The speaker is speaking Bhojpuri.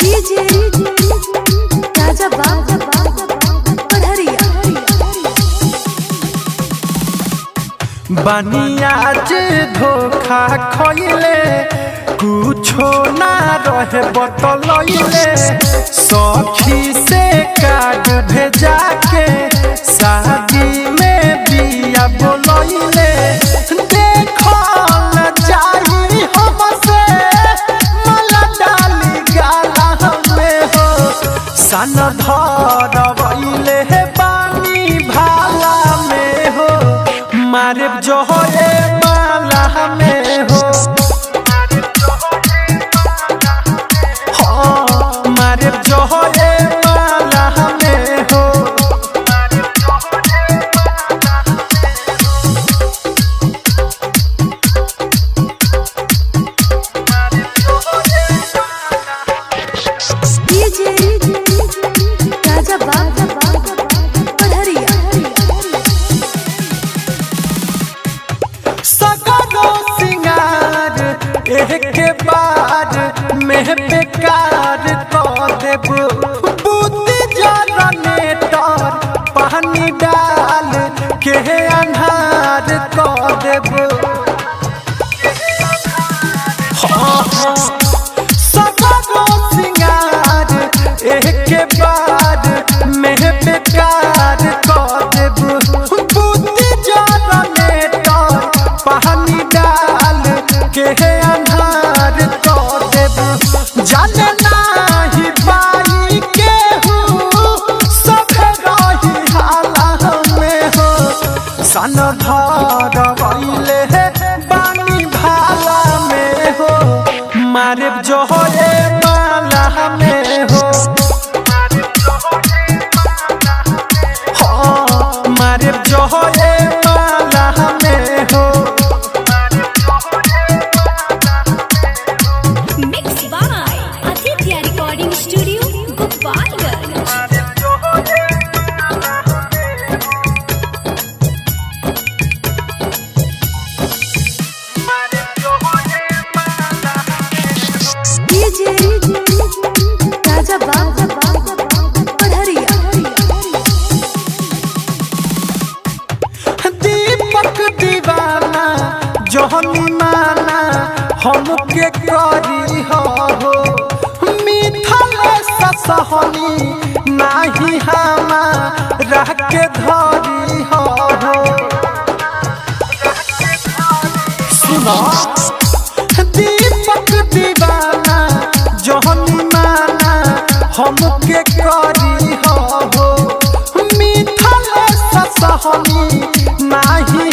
डीजे राजा बाबू पढ़रिया। बनिया जे धोखा खइले कुछो ना रहे बतलइले, सखी से कार्ड भेजा के शादी में बिया बोलइले। देखो न जाई हमसे मला डाली गाला हमें हो, सन धरवइले बानी भाला में हो, मारे जो हे माला में हो। हाँ, मारे जो हे माला में हो। डीजे राजा बाबू पढ़रिया। सगरो सिंगार एक बार में बेकार कर देब, बुद्धि जनरेटर पानी डाल के अन्हार कर देब। हाँ, हाँ, सगरो सिंगार एक बार में बेकार कर देब, बुद्धि जनरेटर पानी डाल के अन्हार कर देब। जाने नाही पाई केहू सब रही हाला में हो, सन धरवइले बानी भाला में हो, मारे जो हे माला में हो। हाँ, मारे जो हे माला में हो। Mix by Aditya recording studio Gopalganj. DJ Raja Babu Padhariya. दीपक दीवाना जोहनी माना हमके करी हो, मिथल ससहनी नाही हमा रह के धरी हो। सुनो दीपक दीवाना जोहनी माना हमके करी हो, मिथल ससहनी नाही